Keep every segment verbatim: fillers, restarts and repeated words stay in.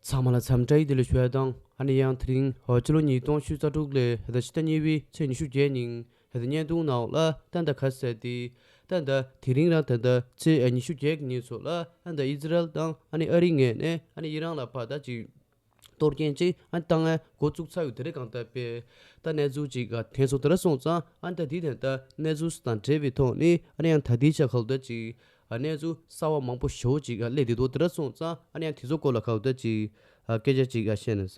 ཚང་མ་ལ་འཚམས་འདྲི་བདེ་ལེགས་ཞུ་ཡ་དང་། ཨ་ནི་ཡང་དེ་རིང་ཕྱི་ལོ་ཉིས་སྟོང་ཉི་ཤུ་རྩ་དྲུག་ལོའི་ཕྱི་ཟླ་གཉིས་པའི་ཚེས་ཉི་ཤུ་བརྒྱད་ཉིན་བརྙན་ཐུང་ནང་ལ་ད་ལྟ་ག་ཟེར་ཏེ། ད་ལྟ་དེ་རིང་རང་ད་ལྟ་ཚེས་ཉི་ཤུ་བརྒྱད་ཀྱི་ཉིན་ཚོ་ལ་ད་ལྟ་ཨི་ཛི་རལ་དང་ཨ་ནི་ཨ་རིའི་ངོས་ནས་ཨ་ནི་ཨི་རན་ལ་ཕར་ད་ཅིག་གཏོར་སྐྱོན་ཅིག་ཨ་ནི་བཏང་ཡ་འགོ་བཙུགས་ཚར་ཡོད། དེ་རིང་གང་ལྟར་དཔེ་ད་གནས་ཚུལ་ཅིག་ཐོན་སོང་། དེ་འདྲ་སོང་ཙང་ཨ་ནི་ད་དེ་ད་ལྟ་གནས་ཚུལ་དང་འབྲེལ་བའི་ཐོག་ནས་ཨ་ནི་ཡང་ད་ལྟའི་ཆ་ག་ལ་ད་ཅིག་གནས་ཚུལ་གསར་བ་མང་པོ་ཞེ་པོ་ཅིག་སླེབས་བསྡད་འདུག་དེ་འདྲ་སོང་ཙང་ཨ་ནི་ཡང་དེ་ཚོ་སྐོར་ལ་ག་ལ་ད་ཅིག་སྐད་ཆ་ཅིག་བཤད་ན།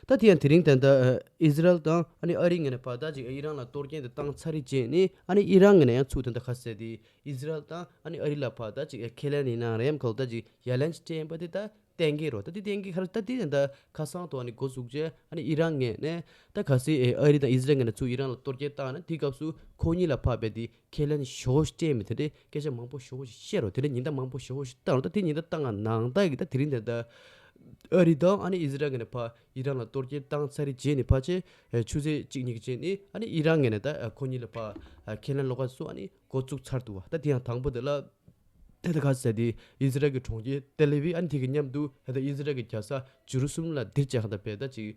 ད་དེ་ཡང་དེ་རིང་ད་ལྟ་ཨི་ཛི་རལ་དང་ཨ་ནི་ཨ་རིའི་ངོས་ནས་ཕར་ད་ཅིག་ཨི་རན་ལ་གཏོར་སྐྱོན་དེ་བཏང་ཚར་རེད་བྱས་ནས་ཨ་ནི་ཨི་རན་ངོས་ནས་ཡང་ཚུར་ད་ལྟ་ག་ཟེར་ཏེ་ཨི་ཛི་རལ་དང་ཨ་ནི་ཨ་རི་ལ་ཕར་ད་ཅིག་ཁས་ལེན་ཡིན་ན་རེམ་ག་ལ་ད་ཅིག་ཡ་ལན་ཅིག་སྤྲད་ཡིན་པ་དེ་ད་གཏན་འཁེལ་རོ། ད་དེ་གཏན་འཁེལ་ག་རེ་ད་དེ་ད་ལྟ་ཁ་སང་དུ་ཨ་ནི་འགོ་བཙུགས་རྗེས་ཨ་ནི་ཨི་རན་ངོས་ནས་ད་གལ་སྲིད་ཨ་རི་དང་ཨི་ཛི་རལ་ངོས་ནས་ཚུར་ཨི་རན་ལ་གཏོར་སྐྱོན་བཏང་ན་དེའི་སྐབས་སུ་ཁོ་གཉིས་ལ་ཕར་རྦད་དེ་ཁས་ལེན་ཞེ་པོ་ཞིག་སྤྲད་མི་དེ་འདྲའི་སྐད་ཆ་མང་པོ་ཞེ་པོ་ཞིག་བཤད་རོ། དེ་འདྲའི་ཉེན་བརྡ་མང་པོ་ཞེ་པོ་ཞིག་བཏང་རོ། ད་དེ་ཉེན་བརྡ་བཏང་ང་ནང་ལྟར་གྱི་ད་དེ་རིང་ད་ལྟ་ཨ་རི་དང་ཨ་ནི་ཨི་ཛི་རལ་ངོས་ནས་ཕར་ཨི་རན་ལ་གཏོར་སྐྱོན་བཏང་ཚར་རེད་བྱས་ནས་ཕར་ཆེ་ཆུ་ཚོད་གཅིག་གཉིས་ཀྱི་རྗེས་ནས་ཨ་ནི་ཨི་རན་ངོས་ནས་ད་ཁོ་གཉིས་ལ་ཕར་ཁས་ལེན་ལོགས་ཀ་སུ་ཨ་ནི་འགོ་བཙུགས་ཚར་འདུག་བ། ད་དེ་ཡང་དང་པོ་དེ་ལ་ད་ལྟ་ག་ཟེར་ཏེ་ཨི་ཛི་རལ་གྱི་གྲོང་ཁྱེར་ཏེལ་ཨ་བིབ་ཨ་ནི་དེ་གི་མཉམ་དུ་ད་ལྟ་ཨི་ཛི་རལ་གྱི་རྒྱལ་ས་ཇུ་རུ་སུ་ལམ་ལ་འདིར་བཅར་ག་ད་བས་ད་ཅིག་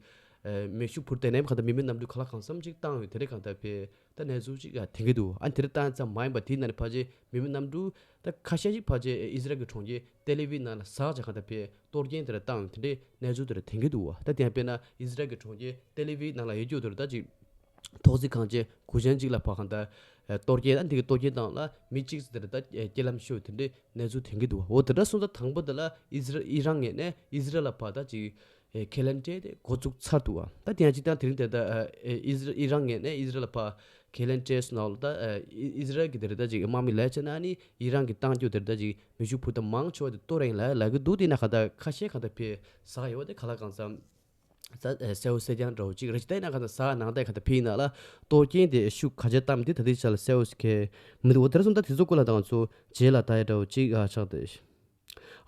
མེ་ཤུགས་འཕུར་མདའ་ནས་གང་ལྟར་མི་མེད་གནམ་གྲུ་ག་ལ་གང་འཚམ་ཅིག་བཏང་ཡོད། དེ་རེད་གང་ལྟར་བས་ད་གནས་ཚུལ་ཅིག་ཐོན་གྱི་འདུག་ཨ་ནི་དེ་རིང་བཏང་ཙམ་མ་ཡིན་པ་དེའི་ནང་ནས་ཕལ་ཆེར་མི་མེད་གནམ་གྲུ་ད་ཁ་ཤས་ཤིག་ཕལ་ཆེར་ཨི་ཛི་རལ་གྱི་གྲོང་ཁྱེར་ཏེལ་ཨ་བིབ་ནང་ལ་ཟག་བྱས་གང་ལྟར་བས་གཏོར་སྐྱོན་དེ་འདྲ་བཏང་ཡོད། དེ་འདྲའི་གནས་ཚུལ་དེ་འདྲ་ཐོན་གྱི་འདུག་ད་དེ་ཡང་དཔེར་ན་ཨི་ཛི་རལ་གྱི་གྲོང་ཁྱེར་ཏེལ་ཨ་བིབ་ནང་ལ་ཡོད་རྒྱུ་དེ་འདྲ་ད་ཅིག་ཐོག་བརྩེགས་ཁང་ཆེན་དགུ་ཆ་གཅིག་ལ་ཕར་གང་ལྟར་གཏོར་སྐྱོན་ད་འདི་གི་གཏོར་སྐྱོན་བཏང་ལ་མི་གཅིག་དེ་འདྲ་ད་རྐྱེན་ལམ་ཤོར་དེ་འདྲའི་གནས་ཚུལ་ཐོན་གྱི་འདུག་འོ་དེ་འདྲ་སོང་ཙང་དང་པོ་དེ་ལ་ཨི་ཛི་རལ་ཨི་རན་ངོས་ནས་ཨི་ཛི་རལ་ལ་ཕར་ད་ཅིག་ཨེ་ཁས་ལེན་སྤྲད་དེ་འགོ་བཙུགས་ཚར་འདུག་བ། ད་དེ་ཡང་ཅིག་ད་དེ་རིང་དེ་ད་ཨེ་ཨི་ཟི་ཨི་རན་ངོས་ནས་ཨི་ཟི་རལ་ལ་ཕར་ཁས་ལེན་སྤྲད་སོང་ན་ད་ཨེ་ཨི་ཟི་རལ་གྱི་དེ་རེད་ད་ཅིག་དམག་མི་ལས་བྱས་ན་ནི་ཨི་རན་གྱི་བཏང་རྒྱུ་དེ་རེད་ད་ཅིག་མེ་ཤུགས་འཕུར་མདའ་མང་ཆེ་བ་དེ་གཏོར་ཡིན་ལ་ལབ་ཀྱི་འདུག་དེ་ན་ག་ད་ཁ་ཤས་ག་ད་ཕེ་ཟག་ཡོད་དེ་ག་ལ་གང་འཚམ་ད་ཨེ་གསལ་བོ་གསལ་རྐྱང་འདྲ་བོ་ཅིག་རེད། ད་ཡིན་ན་ག་ད་ཟག་ནང་ད་ག་ད་ཕེ་ཡིན་ན་ལ་གཏོར་སྐྱོན་དེ་ཤུགས་ག་ཚད་བཏང་དེ་ད་དེ་ཆ་ལ་གསལ་བོ་ཞིག་གས་མི་འདུག་འོ་དེར་སོང་ད་དེ་ཚོ་སྐོར་ལ་ད་ང་ཚོ་རྗེས་ལ་ད་ཡ་འདྲ་བོ་ཅིག་ཨ་ཆགས་ཏེ།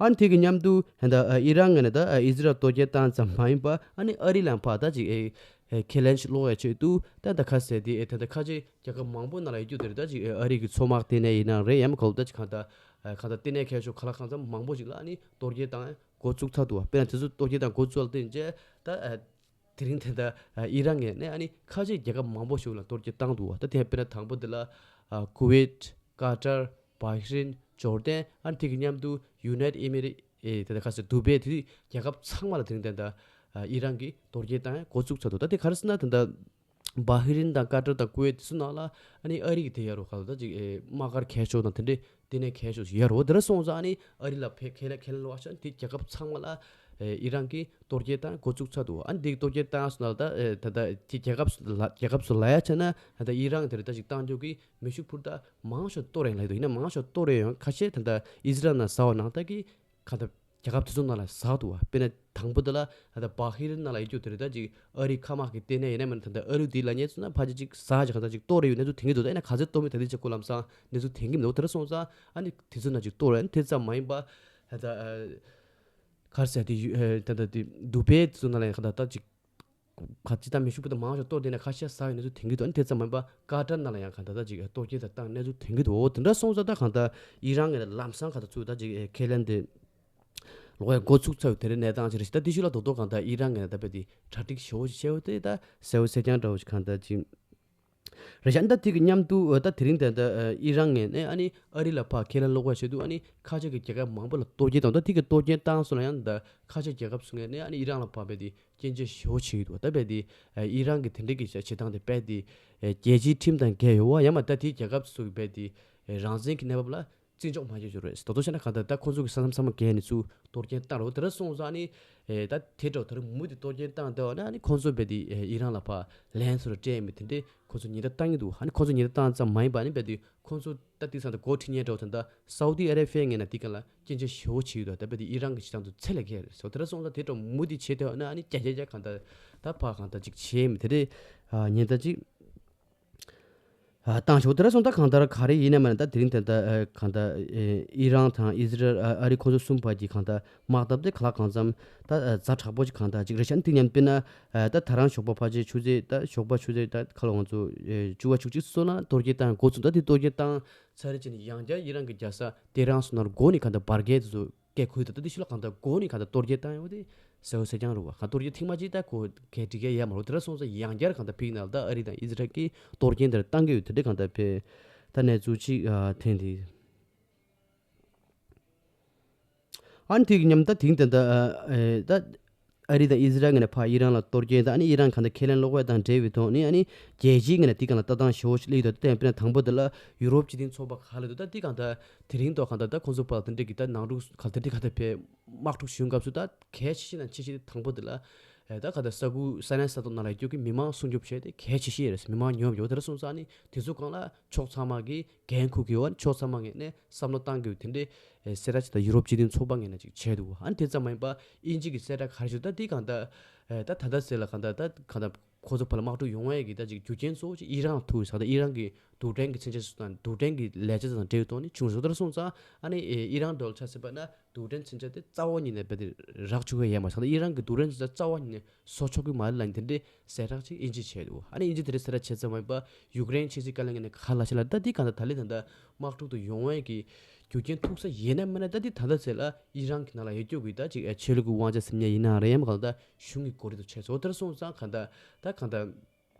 ཨ་ནི་དེ་གི་མཉམ་དུ་ད་ཨི་རན་ངོས་ནས་ད་ཨི་ཟི་རལ་གཏོར་སྐྱོན་བཏང་ཙམ་མ་ཡིན་པ་ཨ་ནི་ཨ་རི་ལའང་ཕར་ད་ཅིག་ཨེ་ཁས་ལེན་ཞིག་སློག་ཡ་ཆེད་དུ་ད་ད་ཁ་ཟེར་དེ་ཨེ་ད་ད་ཁ་ཆེ་རྒྱལ་ཁབ་མང་པོ་ནང་ལ་ཡོད་རྒྱུ་དེ་རེད་ད་ཅིག་ཨེ་ཨ་རི་གི་མཚོ་དམག་ལྟེ་གནས་ཡིན་ན་རེད་ཡང་མ་གོ་ད་ཅིག་གང་ད་ཨེ་གང་ད་ལྟེ་གནས་མཁས་མཆོག་ག་ལ་གང་འཚམ་མང་པོ་ཞིག་ལ་ཨ་ནི་གཏོར་སྐྱོན་བཏང་ཡ་འགོ་བཙུགས་ཚར་འདུག་བ། དཔེར་ན་དེ་ཚོ་གཏོར་སྐྱོན་བཏང་འགོ་བཙུགས་ལ་བརྟེན་བྱས་ད་ཨེ་དེ་རིང་དེ་ད་ཨེ་ཨི་རན་ངོས་ནས་ཨ་ནི་ཁ་ཆེ་རྒྱལ་ཁབ་མང་པོ་ཞིག་ལ་གཏོར་སྐྱོན་བཏང་འདུག་བ། ད་དེ་དཔེར་ན་དང་པོ་དེ་ལ་ཨ་ཀུ་ཝེད། ཀ་ཏར། བྷ་ཧི་རིན། ཇོར་ཌན། ཨ་ནི་དེ་གི་མཉམ་དུ་ཡུ་ནའི་ཊེཌ་ཨི་མི་རེ་ཨེ་དེ་ད་ག་ཟེར་དུ་བྷེ་དེ་རྒྱལ་ཁབ་ཚང་མ་ལ་དེ་རིང་དེ་ད་ཨི་རན་གྱིས་གཏོར་སྐྱོན་བཏང་ཡ་འགོ་བཙུགས་ཚར་འདུག་ད་དེ་ག་རེ་ཟེར་ན་དེ་ད་བྷ་ཧི་རིན་དང་ཀ་ཏར་དང་ཀུ་ཝེད་དེ་ཚོ་ནང་ལ་ཨ་ནི་ཨ་རི་གི་དེ་ཡོད་རེད་ག་ད་ཅིག་ཨེ་དམག་སྒར་མཁས་མཆོག་དང་དེ་འདྲའི་ལྟེ་གནས་མཁས་མཆོག་ཞིག་ཡོད་རེད། འོ་དེ་འདྲ་སོང་ཙང་ཨ་ནི་ཨ་རི་ལ་ཕེ་ཁས་ལེན་ཁས་ལེན་ལོག་ཨ་ཆ་དེ་རྒྱལ་ཁབ་ཚང་མ་ལ་ཨེ་ཨི་རན་གྱིས་གཏོར་སྐྱོན་བཏང་འགོ་བཙུགས་ཚར་འདུག་ཨ་ནི་དེ་གི་གཏོར་སྐྱོན་བཏང་སོང་ན་ད་ཨེ་ད་ད་དེ་རྒྱལ་ཁབ་སུ་ལ་རྒྱལ་ཁབ་སུ་ལ་ཡ་ཆ་ན་ད་ད་ཨི་རན་དེ་རེད་ད་ཅིག་བཏང་རྒྱུ་གི་མེ་ཤུགས་འཕུར་མདའ་མང་ཤོས་གཏོར་ཡིན་ལབ་འདུག་ཡིན་ན་མང་ཤོས་གཏོར་ཡོད་ཡང་ཁ་ཤས་ད་ལྟ་ཨི་ཟི་རལ་ནང་ཟག་པ་ནང་ལྟར་གྱི་ག་ད་རྒྱལ་ཁབ་དེ་ཚོ་ནང་ལ་ཟག་འདུག་བ། དཔེར་ན་དང་པོ་དེ་ལ་ད་ལྟ་བྷ་ཧི་རིན་ནང་ལ་ཡོད་རྒྱུ་དེ་རེད་ད་ཅིག་ཨ་རིའི་མཁའ་དམག་གི་ལྟེ་གནས་ཡིན་ན་མིན་ན་ད་ལྟ་ཨ་རི་དེའི་ལ་ཉེ་ཚོ་ན་ཕལ་ཆེར་ཅིག་ཟག་ཅིག་ག་ད་ཅིག་གཏོར་རེ་ཡོད་གནས་ཚུལ་ཐོན་གྱི་འདུག་ད་ཡིན་ན་ག་ཚོད་གཏོར་མིན་ད་ལྟའི་ཆ་སྐོར་ལམ་སང་གནས་ཚུལ་ཐོན་གྱི་མི་འདུག་དེ་འདྲ་སོང་ཙང་ཨ་ནི་དེ་ཚོ་ནང་ཅིག་གཏོར་རེ་ཨ་ནི་དེ་ཙམ་མ་ཡིན་པ་ད་ལྟ་ག་རེ་ཟེར་དེ་ཡུ་ཨེ་ད་ལྟ་དེ་དུ་བྷེ་དེ་ཚོ་ནང་ལ་ཡང་ག་ད་ད་ཅིག་ག་ཅི་ད་མེ་ཤུགས་འཕུར་མདའ་མང་ཤོས་གཏོར་དེ་ནས་ཁ་ཤས་ཟག་ཡོད་གནས་ཚུལ་ཐོན་གྱི་འདུག་ཨ་ནི་དེ་ཙམ་མ་ཡིན་པ་ཀ་ཏར་ནང་ལ་ཡང་ག་ད་ད་ཅིག་གཏོར་སྐྱོན་དང་བཏང་གནས་ཚུལ་ཐོན་གྱི་འདུག་འོ་དེ་འདྲ་སོང་ཙང་ད་གང་ལྟར་ཨི་རན་ངོས་ནས་ལམ་སང་ག་ད་ཚུར་ད་ཅིག་ཨེ་ཁས་ལེན་དེ་ལོག་ཡ་འགོ་ཚུགས་ཚར་བའི་དེ་རིང་གནས་སྟངས་ཅིག་རེད་ཤག་ད་དེ་ཤུལ་ལ་རྡོག་རྡོག་གང་ལྟར་ཨི་རན་ངོས་ནས་ད་དཔེ་དེ་གྲ་སྒྲིག་ཞེ་པོ་ཅིག་བྱས་པ་དེ་ད་གསལ་བོ་གསལ་རྐྱང་འདྲ་བོ་ཞིག་གང་ལྟར་ཅིག་རེད་ཤག་ཨ་ནི་ད་དེ་གི་མཉམ་དུ་ད་དེ་རིང་ད་ལྟ་ཨི་རན་ངོས་ནས་ཨ་ནི་ཨ་རི་ལ་ཕར་ཁས་ལེན་ལོག་པ་བྱེད་དུས་ཨ་ནི་ཁ་ཆེ་གི་རྒྱལ་ཁབ་མང་པོ་ལ་གཏོར་སྐྱོན་དང་ད་དེ་གི་གཏོར་སྐྱོན་བཏང་སོང་ན་ཡང་ད་ཁ་ཆེ་རྒྱལ་ཁབ་ཚོ་ངོས་ནས་ཨ་ནི་ཨི་རན་ལ་ཕར་རྦད་དེ་སྐྱོན་བརྗོད་ཞེ་པོ་བྱེད་ཀྱི་འདུག་ད་རྦད་དེ་ཨི་རན་གི་དེ་འདྲ་གི་བྱེད་སྟངས་དེ་རྦད་དེ་རྒྱལ་སྤྱིའི་ཁྲིམས་དང་འགལ་ཡོད་པ་ཡང་མ་ད་དེའི་རྒྱལ་ཁབ་ཚོ་གི་རྦད་དེ་རང་བཙན་གྱི་གནས་བབ་ལ་བརྩི་འཇོག་མ་བྱེད་རྒྱུ་རེད། ད་དུང་བཤད་ན་གང་ལྟར་ད་ཁོང་ཚོ་གི་ས་མཚམས་ཚང་མ་བརྒལ་ནས་ཚུར་གཏོར་སྐྱོན་བཏང་རོགས་དེ་འདྲ་སོང་ཙང་ནི་ཨེ་ད་དེ་འདྲ་ད་རུང་མུ་མཐུད་གཏོར་སྐྱོན་བཏང་བསྡད་པ་ན་ནི་ཁོང་ཚོ་རྦད་དེ་ཨེ་ཨི་རན་ལ་ཕར་ལན་ཚུར་སྤྲད་མི་དེ་འདྲས་ཁོང་ཚོ་ཉེན་བརྡ་བཏང་གི་འདུག་ཨ་ནི་ཁོང་ཚོ་ཉེན་བརྡ་བཏང་ཙམ་མ་ཡིན་པ་ནི་རྦད་དེ་ཁོང་ཚོ་ད་དེ་ཚང་ད་འགོ་ཁྲིད་མཁན་འདྲ་བོ་ད་ད་སའུ་ཏི་ཨ་རེ་བྷི་ཡ་ངོས་ནས་དེ་ག་ལ་སྐྱོན་བརྗོད་ཞེ་པོ་བྱེད་ཀྱི་འདུག་ད་རྦད་དེ་ཨི་རན་གྱི་བྱེད་སྟངས་དེ་ཚད་ལས་བརྒལ་རེད་ཟེར་བ་དེ་འདྲ་སོང་ཙང་དེ་འདྲ་མུ་མཐུད་བྱས་བསྡད་པ་ན་ཨ་ནི་རྒྱ་རྒྱ་རྒྱ་གང་ལྟར་ད་ཕར་གང་ལྟར་ཅིག་བྱེད་མི་དེ་འདྲས་ཨ་ཉེན་བརྡ་ཅིག་ཨ་བཏང་ཆོག་དེ་འདྲ་སོང་ད་གང་ལྟར་ག་རེ་ཡིན་ན་མ་ན་ད་དེ་རིང་ད་ལྟ་ཨ་གང་ལྟར་ཨེ་ཨི་རན་དང་ཨི་ཟི་རལ་ཨ་ཨ་རི་ཁོང་ཚོ་གསུམ་བར་གྱི་གང་ལྟར་དམག་འཐབ་དེ་ག་ལ་གང་འཚམ་ད་ཨ་ཛ་དྲག་པོ་ཅིག་གང་ལྟར་ཅིག་རེད་ཤག་དེ་མཉམ་དཔེར་ན་ཨ་ད་ད་རང་ཞོགས་པ་ཕལ་ཆེར་ཆུ་ཚོད་ད་ཞོགས་པ་ཆུ་ཚོད་ད་ག་ལ་ང་ཚོ་ཨེ་བཅུ་པ་བཅུ་གཅིག་སོང་ན་གཏོར་སྐྱོན་བཏང་འགོ་ཚུགས། ད་དེ་གཏོར་སྐྱོན་བཏང་ཚར་རེད་བྱས་ནས་ཡང་བསྐྱར་ཨི་རན་གྱི་རྒྱལ་ས་ཏེ་ཧྲན་སོང་ན་འགོ་ནས་གང་ལྟར་འབར་གས་དེ་ཚོ་ སྐད་ཁུལ་དུ་ད་དེ་ཤུལ་ལ་གང་ལྟར་འགོ་ནས་གང་ལྟར་གཏོར་སྐྱོན་བཏང་ཡོད་པ་དེ་གསལ་པོ་གསལ་རྐྱང་རེད་བ། གང་གཏོར་སྐྱོན་ཐེངས་མ་གཅིག་ད་གོ་གལ་འགྲིག་གི་ཡོད་མ་རེད། དེ་འདྲ་སོང་ཙང་ཡང་བསྐྱར་གང་ལྟར་ཕིག་ནང་ལ་ད་ཨ་རི་དང་ཨི་ཟི་རལ་གྱིས་གཏོར་སྐྱོན་དེ་འདྲ་བཏང་གི་ཡོད། དེ་འདྲ་གང་ལྟར་ཕེ་ད་གནས་ཚུལ་གཅིག་ཨ་ཐེངས་འདི། ཨ་ནི་དེ་གི་མཉམ་ད་དེང་དེ་འདྲ་ཨ་ཨེ་ད་ཨ་རི་དང་ཨི་ཟི་རལ་ངོས་ནས་ཕར་ཨི་རན་ལ་གཏོར་སྐྱོན་དང་ཨ་ནི་ཨི་རན་གང་ལྟར་ཁས་ལེན་ལོག་པ་དང་འབྲེལ་བའི་ཐོག་ནས་ཨ་ནི་རྒྱལ་སྤྱིའི་ངོས་ནས་དེ་གང་ལ་ལྟ་སྟངས་ཞེ་པོ་ཞིག་སླེབས་ཡོད། ད་དེ་དཔེར་ན་དང་པོ་དེ་ལ་ཡུ་རོབ་སྤྱི་མཐུན་ཚོགས་པ་ཁག་ལ་དུ་ད་དེ་གང་ལྟར་དེ་རིང་ཐོག་གང་ལྟར་ད་ཁོང་ཚོ་བར་ལ་དེ་འདྲ་གི་ད་ནང་འཁྲུག་གང་ལྟར་དེ་འདྲ་གི་ད་དཔེ་དམག་འཁྲུག་བྱུང་སྐབས་སུ་ད་གལ་ཆེ་ཤོས་དང་ཆེ་ཤོས་དེ་དང་པོ་དེ་ལ་ཨེ་ད་གང་ལྟར་ས་ཁུལ་ས་གནས་ས་ཐོག་ནང་ལ་ཡོད་རྒྱུ་གི་མི་མང་སྲུང་སྐྱོབ་བྱས་ཏེ་གལ་ཆེ་ཤོས་རེད། མི་མང་ཉོབ་ཡོད། དེ་འདྲ་སོང་ཙང་ཨ་ནི་དེ་ཚོ་གང་ལ་ཕྱོགས་ཚང་མ་གི་འགན་འཁུར་གི་ཡོད། ཕྱོགས་ཚང་མ་ངོས་ནས་བསམ་བློ་བཏང་གི་ཡོད། དེ་འདྲའི་ཨེ་གསལ་བསྒྲགས་ཅིག་ད་ཡུ་རོབ་སྤྱི་མཐུན་ཚོགས་པ་ངོས་ནས་ཅིག་བྱས་འདུག་ཨ་ནི་དེ་ཙམ་མ་ཡིན་པ་དབྱིན་ཇི་གི་གསལ་བསྒྲགས་ག་རེ་ཞུ་ད་དེ་གང་ལྟར་ཨེ་ད་ད་ལྟ་ཟེར་ལ་གང་ལྟར་ད་གང་ལྟར་ཁོ་ཚོ་བར་ལ་དམག་འཁྲུག་ཡོང་བའི་གི་ད་ཅིག་རྒྱུ་རྐྱེན་གཙོ་བོ་ཅིག་ཨི་རན་ཐུག་ས་ད་ཨི་རན་གི་རྡུལ་ཕྲན་གི་མཚོན་ཆ་དང་རྡུལ་ཕྲན་གི་ལས་བྱེད་དང་འབྲེལ་བའི་ཐོག་ནས་བྱུང་ཟེར། དེ་འདྲ་སོང་ཙང་ཨ་ནི་ཨེ་ཨི་རན་འདྲ་བོ་ཆ་བཞག་པ་ན་རྡུལ་ཕྲན་མཚོན་ཆ་དེ་རྩ་བ་ཉིད་ནས་རྦད་དེ་རག་བཅུག་གི་ཡོད་མ་རེད། ད་ཨི་རན་གི་རྡུལ་ཕྲན་མཚོན་ཆ་རྩ་བ་ཉིད་ནས་བཟོ་ཆོག་གི་མ་རེད་ལབ་ནས་དེ་འདྲའི་གསལ་བསྒྲགས་ཅིག་དབྱིན་ཇིས་བྱས་འདུག་ཨ་ནི་དབྱིན་ཇིས་དེ་འདྲའི་གསལ་བསྒྲགས་བྱས་ཙམ་མ་ཡིན་པ་ཡུཀ་རེན་ཕྱི་སྲིད་བཀའ་བློན་ངོས་ནས་ག་རེ་ལབ་ཤག་ལབ་ད་དེ་གང་ལྟར་ད་ལས་ད་ལྟ་དམག་འཁྲུག་ཏུ་ཡོང་བའི་གི་རྒྱུ་རྐྱེན་ཐུག་ས་ཡིན་ན་མིན་ན་ད་དེ་ད་ལྟ་ཚེ་ལ་ཨི་རན་གི་ནང་ལ་ཡོད་རྒྱུ་གི་ད་ཅིག་ཨེ་ཆོས་ལུགས་ཀྱི་དབང་ཆ་ཟེར་མཁན་ཡིན་ན་རེད་ཡང་གང་ལྟར་གཞུང་གི་གོ་སྒྲིག་ཏུ་བྱས་སོ། དེ་འདྲ་སོང་ཙང་གང་ལྟར་ད་གང་ལྟར་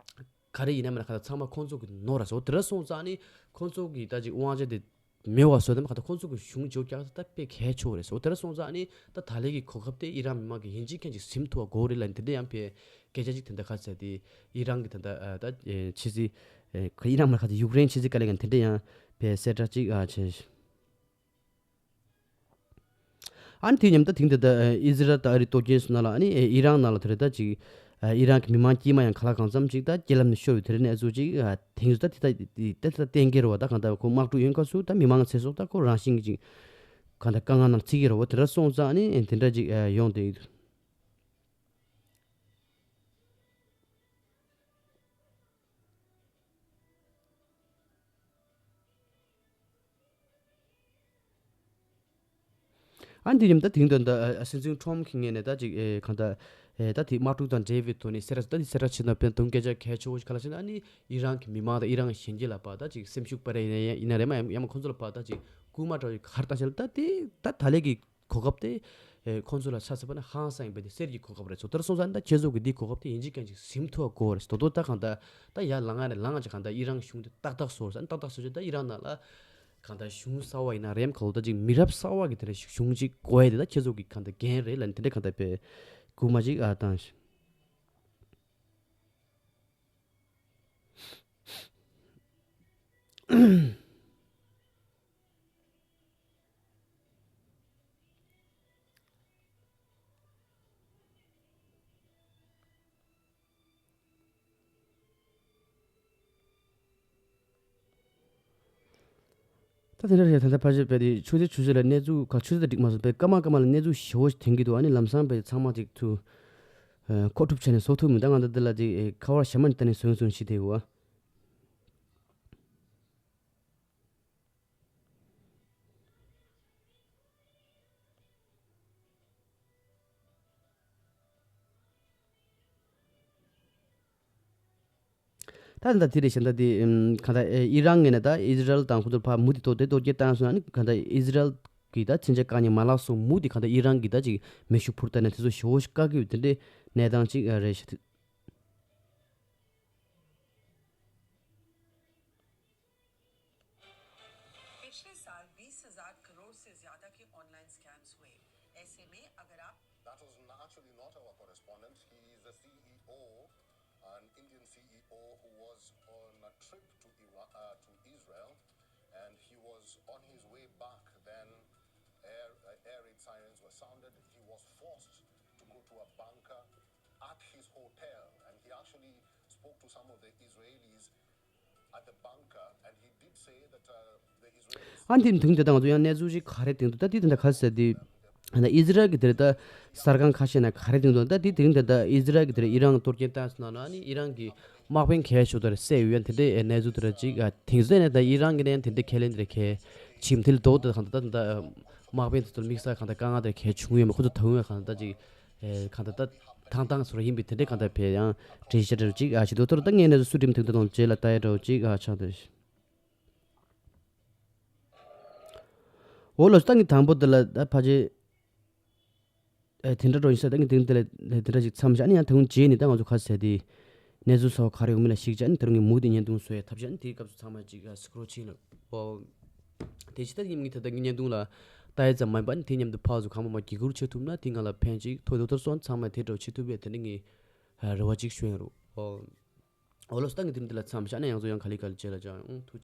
ག་རེ་ཡིན་ན་མིན་ན་གང་ལྟར་ཚང་མ་ཁོང་ཚོ་གི་ནོར་ར་སོ། དེ་འདྲ་སོང་ཙང་ནི་ཁོང་ཚོ་གི་ད་ཅིག་དབང་ཆ་དེ་མེད་པ་བཟོ་དེ་མ་གང་ལྟར་ཁོང་ཚོ་གི་གཞུང་འཇོག་རྒྱག་ད་དཔེ་གལ་ཆེ་བ་རེད་སོ། དེ་འདྲ་སོང་ཙང་ནི་ད་ད་ལས་ཀྱི་གོ་སྐབས་དེ་ཨི་རན་མི་མང་གི་ཡིན་གཅིག་མཁྱེན་གཅིག་ཟིན་ཐུབ་པ་དགོས་རེད་ལབ་ནི་དེ་འདྲ་ཡང་དཔེ་སྐད་ཆ་ཅིག་དེ་འདྲ་ག་ཚད་དེ་ཨི་རན་གི་དེ་འདྲ་ཨ་ད་ཨེ་ཕྱི་སྲིད་ཨེ་ཁ་ཨི་རན་མ་གང་ལྟར་ཡུཀ་རེན་ཕྱི་སྲིད་བཀའ་བློན་ངོས་ནས་དེ་འདྲ་ཡང་དཔེ་གསལ་བསྒྲགས་ཅིག་ཨ་བྱས། ཨ་ནི་དེ་མཉམ་ད་དེང་དེ་ད་ཨི་ཟི་རལ་དང་ཨ་རི་གཏོར་སྐྱོན་སོང་ན་ལ་ཨ་ནི་ཨི་རན་ནང་ལ་དེ་རེད་ད་ཅིག་ཨི་རན་གྱི་མི་མང་དཀྱུས་མ་ཡང་ག་ལ་གང་འཚམ་ཅིག་ད་རྐྱེན་ལམ་ནས་ཤོར་བའི་དེ་རེད་གནས་ཚུལ་ཅིག་དེང་དུ་ད་དེ་ད་དེ་ད་གཏན་འཁེལ་རེད་བ། ད་གང་ལྟར་ཁོ་དམག་འཁྲུག་ཡོང་སྐབས་སུ་ད་མི་མང་ཚེ་སྲོག་ད་ཁོ་རང་བཞིན་གྱི་ཅིག་གང་ལྟར་དཀའ་ངལ་ནང་ཚུད་ཀྱི་རེད་བ། དེ་འདྲ་སོང་ཙང་ཨ་ནི་དེ་འདྲ་ཅིག་ཡོང་དེ། ཨ་འདི་ཉིན་ད་དེང་དུ་ད་སྲིད་འཛིན་ཁྲོམ་གྱི་ངོས་ནས་ད་ཅིག་ཨེ་གང་ལྟར་ཨེ་ད་དེ་དམག་འཁྲུག་དང་འབྲེལ་བའི་ཐོག་ནས་གསལ་བསྒྲགས་ད་དེ་གསལ་བསྒྲགས་བྱས་ན་དཔེ་དུང་སྐད་ཆ་གལ་ཆེ་བོ་ཞིག་ག་ལ་ཞེ་ན་ཨ་ནི་ཨི་རན་གྱི་མི་མང་དང་ཨི་རན་གྱི་གཞོན་སྐྱེས་ལ་ཕར་ད་ཅིག་སེམས་ཤུགས་སྤར་ཡ་ཡིན་ན་ཡང་ཡིན་ན་རེད་མ་ཡང་ཡང་མ་ཁོང་ཚོ་ལ་ཕར་ད་ཅིག་སྐུལ་མ་འདྲ་བོ་ཞིག་ག་རེ་བཏང་ཞེ་ན་ད་དེ་ད་ད་ལས་ཀྱི་གོ་སྐབས་དེ་ཨེ་ཁོང་ཚོ་ལ་ཆ་ཚང་པ་ན་ཧང་སང་ཡིན་པ་དེ་གསེར་གྱི་གོ་སྐབས་རེད་སོ། དེར་སོང་ཙང་ད་ཁྱེད་ཚོ་གི་འདི་གོ་སྐབས་དེ་ཡིན་གཅིག་མཁན་གཅིག་ཟིན་ཐུབ་པ་དགོས་རེད་སོ། དོ་དོ་ད་གང་ལྟར་ད་ཡར་ལངས་ནས་ལངས་ཅིག་གང་ལྟར་ཨི་རན་གཞུང་དེ་ཏག་ཏག་བཟོ་རེད་ས་ཏག་ཏག་བཟོ་ཅིག་ད་ཨི་རན་ནང་ལ་གང་ལྟར་གཞུང་གསར་བ་ཡིན་ན་རེམ་ཁ་ལོ་ད་ཅིག་མི་རབས་གསར་བ་གི་དེ་རེད་གཞུང་ཅིག་དགོས་ཡ་དེ་ད་ཁྱེད་ཚོ་གི་གང་ལྟར་འགན་རེད་ལ་ནི་དེ་འདྲ་གང་ལྟར་པའི་སྐུལ་མ་ཅིག་ཨ་བཏང་ཞིག་ད་དེ་འདྲ་རེད། ད་ལྟ་ཕལ་ཆེར་བས་དེ་ཆུ་ཚོད་ཆུ་ཚོད་ལ་གནས་ཚུལ་ག་ཆུ་ཚོད་དང་འགྲིག་མ་སོང་བས་སྐར་མ་སྐར་མ་ལ་གནས་ཚུལ་ཞེ་བོ་ཞིག་ཐོན་གྱི་འདུག་ཨ་ནི་ལམ་སང་བས་ཚང་མ་ཅིག་ཐུ་མཁོ་སྒྲུབ་བྱས་ནས་བཟོ་ཐུབ་མི་འདུག་ང་ད་འདི་ལ་ཅིག་ཁ་བར་ཞྭ་མ་ནི་ད་ནི་བཟུང་བཟུང་ཞིག་དེ་འོ། ད་ད་དེ་རེད་ཤ་ད་དེ་ག་ད་ཨི་རན་ངོས་ནས་ད་ཨི་ཟི་རལ་དང་ཁོ་ཚོར་ཕར་མུ་དེ་གཏོར་དེ་གཏོར་རྒྱག་བཏང་སོང་ཨ་ནི་ག་ད་ཨི་ཟི་རལ་གི་ད་མཚོན་ཆ་བཀག་ཉེན་མ་ལག་སོགས་མུ་དེ་ག་ད་ཨི་རན་གི་ད་ཅིག་མེ་ཤུགས་འཕུར་ད་ནས་དེ་ཚོ་ཞེ་བོ་ཞིག་བཀག་གི་ཡོད་དེ་འདྲའི་གནས་སྟངས་ཅིག་རེད་ཤ། पिछले साल बीस हज़ार करोड़ से ज्यादा के ऑनलाइन स्कैम्स हुए। ऐसे में अगर आप That was n- actually not our correspondent. He is the C E O, an Indian C E O who was on a trip to Iraq, uh, to Israel, and he was on his way back. Then air uh, air raid sirens were sounded. He was forced to go to a bunker at his hotel, and he actually spoke to some of the Israelis at the bunker, and he did say that uh, the Israelis. ཨ་འདི་དུང་དེ་དང་ང་ཚོ་ཡང་གནས་ཚུལ་ཞིག་ག་རེ་དེང་དུ་ད་དེ་དེ་འདྲ་ག་ཟེར་དེ་ཨ་ན་ཨི་ཟི་རལ་གི་དེར་ད་གསར་ཁང་ཁ་ཤས་ན་ག་རེ་དེང་དུ་ད་དེ་དེང་དེ་ད་ཨི་ཟི་རལ་གི་དེར་ཨི་རན་གཏོར་སྐྱོན་བཏང་སོང་ན་ཨ་ནི་ཨི་རན་གི་དམག་དཔོན་གལ་ཆེ་དེར་བསད་ཡོད་ཡང་དེ་འདྲའི་གནས་ཚུལ་དེར་ཅིག་དེང་སང་ནས་ད་ཨི་རན་གི་ནས་ཡང་དེ་འདྲའི་ཁས་ལེན་དེར་གལ་ཆེ་མཐིལ་རྡོག་དེ་གང་ད་ད་ད་དམག་དཔོན་དེ་ཚོར་དམིགས་བསལ་གང་ད་དཀའ་ངལ་དེར་གལ་བྱུང་ཡོད་མ་ཁོ་ཚོ་ད་འོང་ཡང་གང་ད་ད་ཅིག་ཨེ་གང་ལྟར་ད་ཐང་ཐང་སོར་ཡིན་པའི་དེ་འདྲའི་གང་ལྟར་བས་ཡང་འགྲེལ་བཤད་འདྲ་བོ་ཅིག་ཨ་ཞིག་དོ་ཐོར་ད་ངས་གནས་ཚུལ་སུ་འགྲིམ་ཐུབ་ད་དང་རྗེས་ལ་ལྟ་ཡ་འདྲ་བོ་ཅིག་ཨ་ཆགས་འདུག་འོ་ལོ་ད་ངས་དང་པོ་འདི་ལ་ད་ཕ་ཆེ་ ཨ་དེ་འདྲ་འགྲོ་ཡིན་ས། ད་ངས་དེ་རིང་དེ་ལ་དེ་འདྲ་ཅིག་མཚམས་བཞག་ནས། ཡང་ད་དུང་རྗེས་ནས་ད་ང་ཚོ་ཁ་ཟེར་དེ་གནས་ཚུལ་གསར་པ་ག་རེ་ཡོང་མིན་ལ་གཞིགས་བྱས་ནས། དེ་རིང་གི་མུ་མཐུད་ནས་བརྙན་ཐུང་བཟོ་ཡ་ཐབས་བྱས་ནས། དེའི་སྐབས་སུ་ཚང་མ་ཅིག་ཨ་སི་ཀྲོལ་བྱས་ནས། ཨོ། དེ་ཕྱི་ད་ངས་ངས་ད་ལྟ་ངའི་བརྙན་ཐུང་ལ་ལྟ་ཡ་ཙམ་མ་ཡིན་པ་ནི། དེ་མཉམ་དུ་ཕར་ཚུར་གང་མང་མང་བརྒྱུད་སྐུར་བྱེད་ཐུབ་ན། དེ་ང་ལ་ཕན་ཅིག་ཐོགས་འདུག། ད་སོང་ཚང་མ་དེ་འདྲ་བྱེད་ཐུབ་པའི་དེ་འདྲ་ངས་ཨ་རེ་བ་ཅིག་ཞུ་ཡ་རུ། ཨོ། ཨོ་ལོས། ད་ངས་དེ་རིང་འདི་ལ་མཚམས་བཞག་ནས། ཡང་ཚོ་ཡང་ག་ལེ་ག་ལེ་རྗེས་ལ་མཇལ་ཡོང་། ཐུགས་